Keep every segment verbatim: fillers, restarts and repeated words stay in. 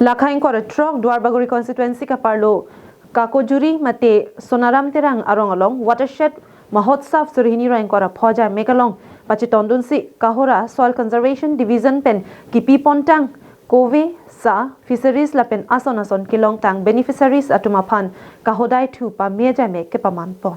Lakha ingkoi ra throk Duarbagori constituency kaparlo Kakojuri mate Sonaram Terang arong along Watershed Mahotsav suri hini ra ingkoi ra pho ajaimek along pachetongdunsi Kohora Soil Conservation Division pen kipi pontang kove, sa, fisheries lapen ason ason kelongtang beneficiaries atum aphan kahodai thu pame ajaimek kepaman pon.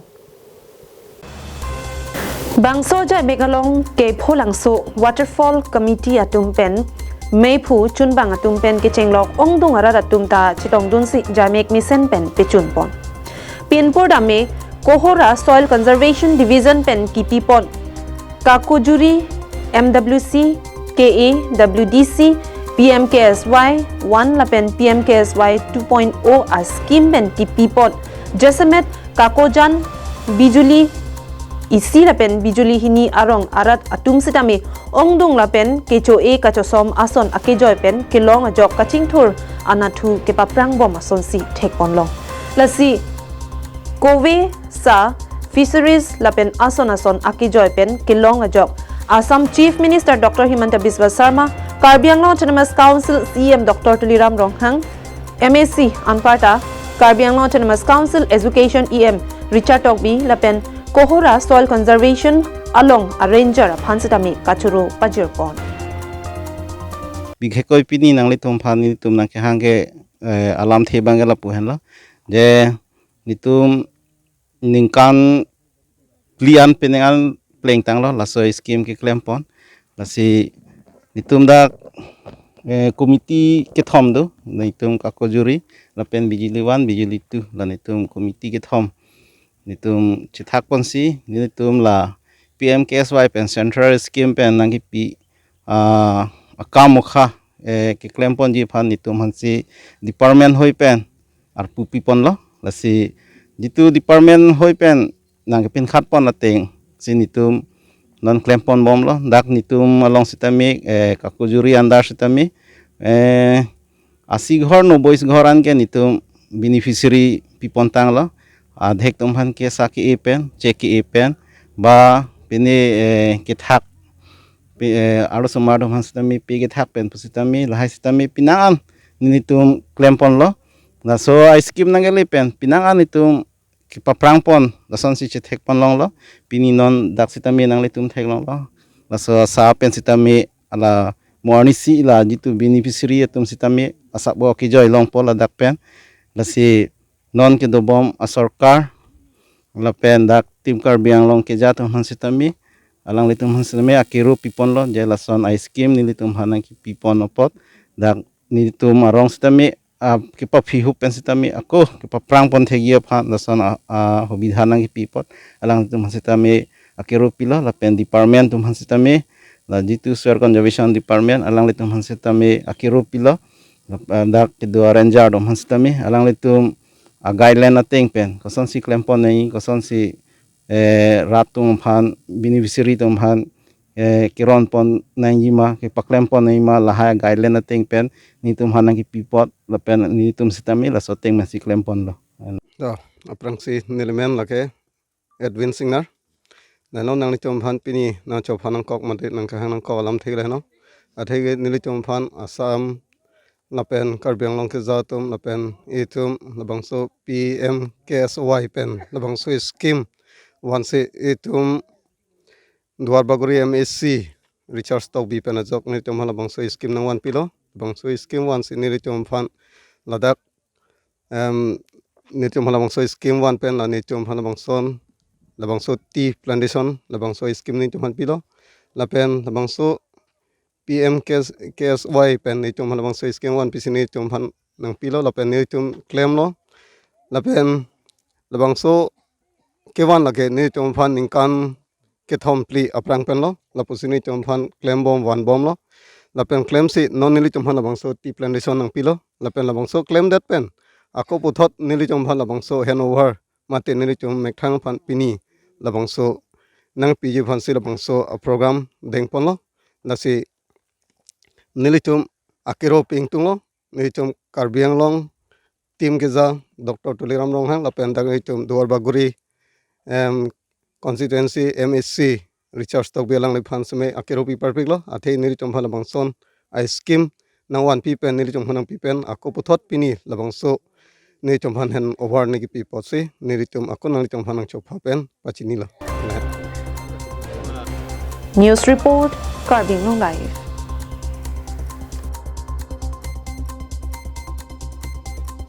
Bangso ajaimek along Kepholangso Waterfall Committee atum pen meiphu chunbang atum pen kechenglok ongdung arat atum ta chetongdunsi ajaimek mesen pen pechun pon. Pinpur dame Kohora Soil Conservation Division pen kipi pon Kakojuri M W C, K A W D C, P M K S Y one lapen P M K S Y two point oh a scheme pen kipi pon jasemet Kakojan, Bijuli isi lapen Bijuli hini arong arat atum sitame ongdung lapen kecho-e kachosom ason akejoi pen kelong ajok kachingthur anatthu kepaprang bom asonsi thek ponlong. Lasi kove, sa, fisheries lapen ason ason akejoi pen kelong ajok Assam Chief Minister Doctor Himanta Biswa Sarma, Karbi Anglong Autonomous Council C E M Doctor Tuliram Ronghang, M A C anparta Karbi Anglong Autonomous Council Education E M Richard Tokbi lapen Kohora Soil Conservation along a ranger aphan sitame kachoro pajir pon. Bighe koi pini nanglitum aphan nelitum nangkehang ke, eh, alamthe abang ke lapu henlo. Je nelitum ningkan phli an penang an plengtanglo laso scheme keklem pon. Lasi nelitum dak, eh, committee kethom do, nelitum Kakojuri lapen Bijuli one, Bijuli two, la nelitum committee kethom nelitum chethak ponsi, nelitum la P M K S Y pen central scheme pen nangkipi, ah, akam okha, eh, keklem ponji aphan nelitum aphansi department hoi pen arpu pi ponlo. Lasi jitu department hoi pen nangkepinkhat pon atengsi nelitum non klem pon bomlo. Dak nelitum along sitame, eh, Kakojuri under sitame, eh, asi ghor noboi ghor an ke nelitum beneficiary pi pontanglo. Adhek atum aphan ke sa ke-e pen, cheque ke-e pen, ba pine, eh, kethak pe, eh, arlosomar atum aphan sitame pe kethak pen pusitame lahai sitame penang an nelitum klem ponlo. Laso a scheme nangkele pen penang an nelitum kepaprang pon, lasonsi chethek ponlonglo. Pini non dak sitame nanglitum theklonglo. Laso sa pen sitame ala mo arnisi la jitu beneficiary atum sitame asap bo kejoi longpo ladak pen. Lasi non kedobom asorkar lapen dak Team Karbi Anglong keja atum aphan sitame, alanglitum aphan sitame akero pi ponlo, je lason a scheme nelitum aphan nangkipi pon apot dak nelitum arong sitame, ah, kepaphihup pen sitame ako kepaprang pon thekji aphan lason a, a, hobidha nangkipi apot alanglitum aphan sitame akero pilo, lapen department atum aphan sitame, la jitu Soil Conservation Department, alanglitum aphan sitame akero pilo, lap-, ah, dak kedo a ranger atum aphan sitame, alanglitum a guideline ateng pen kosonsi klem pon nangji, kosonsi, eh, rat atum aphan, beneficiary atum aphan, eh, keron pon nangji ma, kepaklem pon nangji ma, lahai guideline ateng pen nelitum aphan nangkipi apot lapen nelitum sitame laso ateng pensi klem ponlo. To, aphrangsi neli men lake Edwin Singnar. Nano nanglitum aphan pini nangchophan nangkok mate nangkehang nangkok alamthe le no. Athe ke nelitum aphan Assam lapen Karbi Anglong keja atum lapen itum labangso P M K S Y pen labangso scheme vansi itum Duarbagori M A C Richard Tokbi pen ajok nelitum aphan labangso scheme nangvanpilo. Labangso scheme vansi nelitum aphan ladak, em, nelitum aphan labangso scheme van pen la nelitum aphan labangson, labangso tea plantation, labangso scheme nelitum aphan pilo. Lapen labangso P M K S, K S Y pen nelitum aphan labangso scheme van pisi nelitum aphan nangpilo, lapen nelitum klemlo. Lapen labangso kevan lake nelitum aphan ningkan kethom phli aphrang penlo, lapusi nelitum aphan klem bom van bomlo. Lapen klemsi non nelitum aphan labangso tea plantation nangpilo. Lapen labangso klemdet pen ako puthot nelitum aphan labangso handover mate nelitum methang aphan pini labangso nangpiji aphansi labangso a program deng ponlo. Lasi nelitum akero pi ingtunglo, nelitum Karbi Anglong team keja Doctor Tuliram Ronghang lapen dak nelitum Duarbagori, em, constituency M A C Richard Tokbi alangliphan seme akero pi parpiklo. Athe nelitum aphan labangson a scheme nangvanpi pen, nelitum aphan nangpi pen, ako puthot pini labangso nelitum aphan hand over nangkipi apotsi, nelitum ako nanglitum aphan nangchopha pen pachinilo. News Report, Karbi Anglong Live.